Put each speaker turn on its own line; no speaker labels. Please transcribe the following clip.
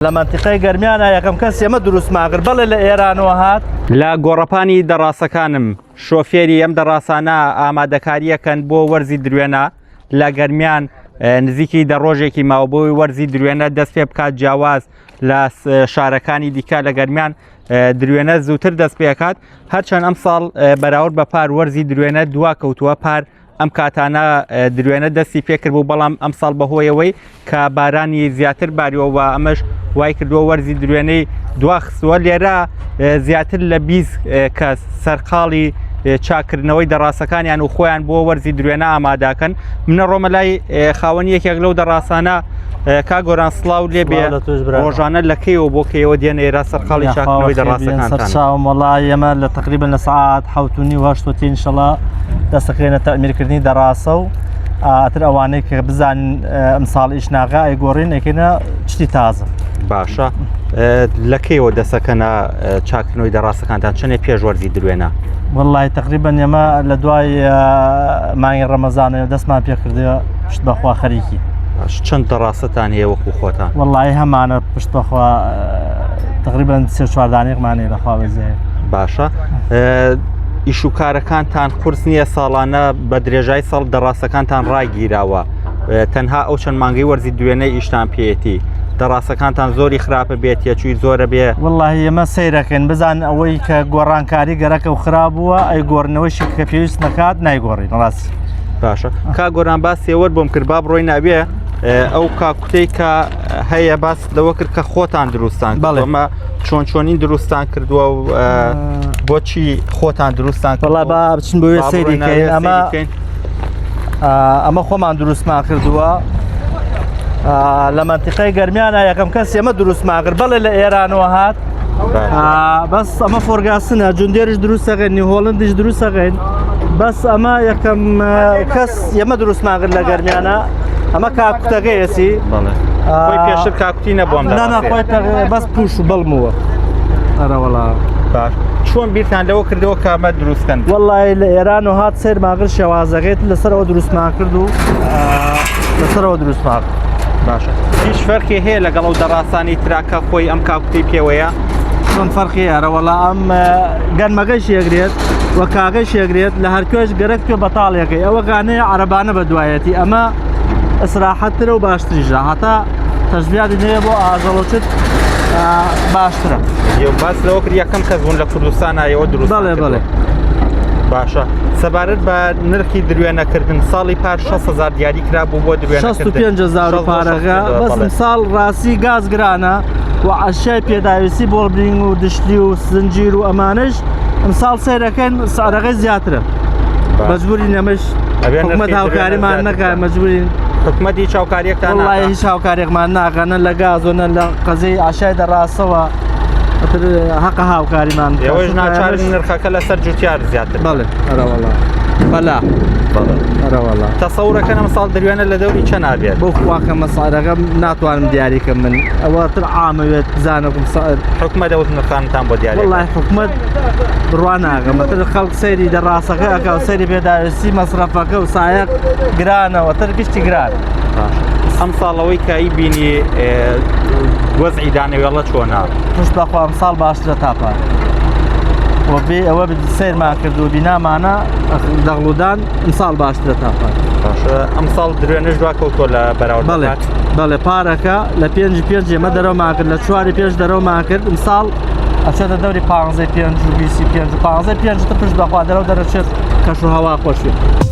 لە مەنتیقەی گەرمیانا یەکەم کەس ئێمە دروستمان کرد بەڵێ لە ئێرانەوە هات.
لە گۆڕەپانی دەڕاسەکانم شۆفێری ئەم دەڕاسانە ئامادەکارییەکەن بۆ وەرزی دروێنە لە گەرمیان نزیکی دە ڕۆژێکی ماوە بۆی وەرزی دروێنە دەست پێ بکات جیاواز لە شارەکانی دیکە لە گەرمیان دروێنە زووتر دەست پێکات هەرچەند ئەم ساڵ بەراورد بە پار وەرزی دروێنە دوا کەوتووە پار ئەم کاتانە دروێنە دەستی پێکرد بوو بەڵام ئەم ساڵ بەهۆیەوەی کە بارانی زیاتر باریەوە و ئەمەش وای کردووە وەرزی دروێنەی دواخستووە لێرە زیاتر لە 20 کەس سەرقاڵی چاکردنەوەی دەڕاسەکانیان و خۆیان بۆ وەرزی دروێنە ئاماداکەن منە ڕۆمە لای خاوەنی یەکێک لەو دەڕاسانە کا گۆران سڵاو لێ بێ ڕۆژانە لە کەیەوە بۆ کەیەوە دێن ئێرا سەرقاڵی چاکردنەوەی دەڕاسەکان
سەرچاوم وەڵا ئێمە لە تقریبا لە سعات حوتونی و هەشت و تینشەڵا دەستەکرێنە تەعمیرکردنی دەڕاسە و ئاتر ئەوانەی کە بزانین ئەمساڵ ئیش ناغا ئەیگۆڕین ئەکەینە شتی تازە.
باشە لە کەیەوە دەسەکەنە چاکردنەوەی دەڕاستەکانتان چەندێ پێش وەرزی دروێنە؟
وڵی تقریبا ئێمە لە دوای مانگی ڕەمەزانەوە دەستمان پێکردە پشت بەخوا خەریکی
چەند دەڕاستتان هەیە وەکو خۆتان
وڵی هەمانە پشت بەخوا تقریبا سێ چواردانێکمانەیە لەخوا بەزێ
باشە ئیش و کارەکانتان قورس نییە ساڵانە بە درێژای ساڵ دەڕاستەکانتان ڕاگیراوە تەنها ئەو چەند مانگەی وەرزی دوێنێ ئیشتان پێیەتی دەڕاستەکانتان زۆری خراپە بێت تێچووی زۆرە بێ
وڵی ئێمە سەیرەکەین بزان ئەوەی کە گۆڕانکاری گەرەکە و خراپ بووە ئەی گۆڕنەوەشی کە پێویست نەکات نایگۆڕین ڕاست
باشە کا گۆران باس سێوەر بۆم کرد با بڕۆی ناوێ ئەو کاکوتەی کە هەیە باس لەوە کرد کە خۆتان دروستان
بەڵێ.
ئەمە چۆن چۆنین دروستان کردووە و بۆچی خۆتان دروستان
وەڵا با بچین بۆ وێ سەیری کەین ئەمە ئەمە خۆمان دروستمان کردووە لە مەنتیقەی گەرمیانە یەکەم کەس ئێمە دروستمان کرد بەڵێ لە ئێرانەوە هات بەس ئەمە فۆرگاسنە جوندێرش دروستەکەین نیهۆڵندیش دروستەکەین بەس ئەمە یەکەم کەس ئێمە دروستمان کرد لە گەرمیانە ئەمە کاکوتەکەیەتی
خۆی پێشتر کاکوتی نەبووم
خۆی بەس پوش و بەڵمووە ئەرەوەڵا
باش چۆن بیرتان لەوە کردەوە کامە دروستکەن
وەڵی لە ئێران و هات سێر ماگر شێوازەکەیت لەسەرەوە دروستمان کرد و لەسەرەوە دروستمان
باشە هیچ فەرقی هەیە لەگەڵ ئەو دەڕاسانی تراکە خۆی ئەم کاکوتی پێوەیە
چۆن فەرقی ئەرەوەڵا ئەم گەنمەکەش یەگرێت و کاغەش یەگرێت لە هەرکوێش گەرەک پێ بەتاڵێکەی ئەوە گانەیە عەرەبانە بە دوایەتی ئەمە ئەسراحەتترە و باشتریشە هەتا تەشبیاتی نەیە بۆ ئاژەڵۆچت باشترە
باس لەوە کرد یەکەم کەس بوون لە کوردستان ئەوە دروست
بەڵێ بەڵێ
باشە سەبارەت بە نرخی دروێنەکردن ساڵی پار 600 دیاری کرا بوو بۆ دروێنە
65000 پارەکە بەس ساڵ ڕاستی گاز گرانە و عشای پێداویستی بۆڵبرینگ و دشلی و زنجیر و ئەمانش ئەمساڵ سەیرەکەن سعرەکەی زیاترە مەجبوری نەمەش حکومەت هاوکاریمان نەکە مەجبورین
حکومەت هیچ هاوکاریەکتان
وڵی هیچ هاوکارێکمان ناکەنە لە گاز و نە لە قەزەی ئاشای دەڕاستەوە حەقە هاوکاریمان
ئێوەش ناچار نرخەکە لەسەر جوتیار زیاتر
بەڵێ ئەرەوەڵا فەلا ئەرەوەڵا
تەسەورەکەن ئەم ساڵ دروێنە لە دەوری چەند نابێت
بۆ خواکە مەسارەکە ناتوانم دیاریکەم من ئەوە تر عامەوێت بزانەکەم سعر
حکومەت ئەو نرخانتان بۆ دیاری
وڵی حکومەت بڕوا ناکەم تر خەڵک سەیری دەڕاستەکە ئەکا و سەیری پێداویستی مەسرەفەکە و سایەق گرانەوە تر گشتی گران
ئەم ساڵەوەی کە ئی بینی وەزعی دانەوێڵە چۆنە
پشت بەخوا ئەم ساڵ باشترە تا پار و بێ ئەوە سەیرمان کرد و بینامانە دەغڵودان ئەمساڵ باشترە تا پار
باشە ئەمساڵ دروێنەش دوا کەوتووە لە بەراورد
بەڵێ بەڵێ پارەکە لە پێنج پێنج ئێمە دەرەوەمان کرد لە چواری پێش دەرەوەمان کرد ئەمساڵ ئەچێتە دەوری پانزەی پێنج و بیسی پێنج و پانزەی پێنج تر پشت بەخوا دەرەوە دەرەچێت کەش و هەوا خۆش بێت.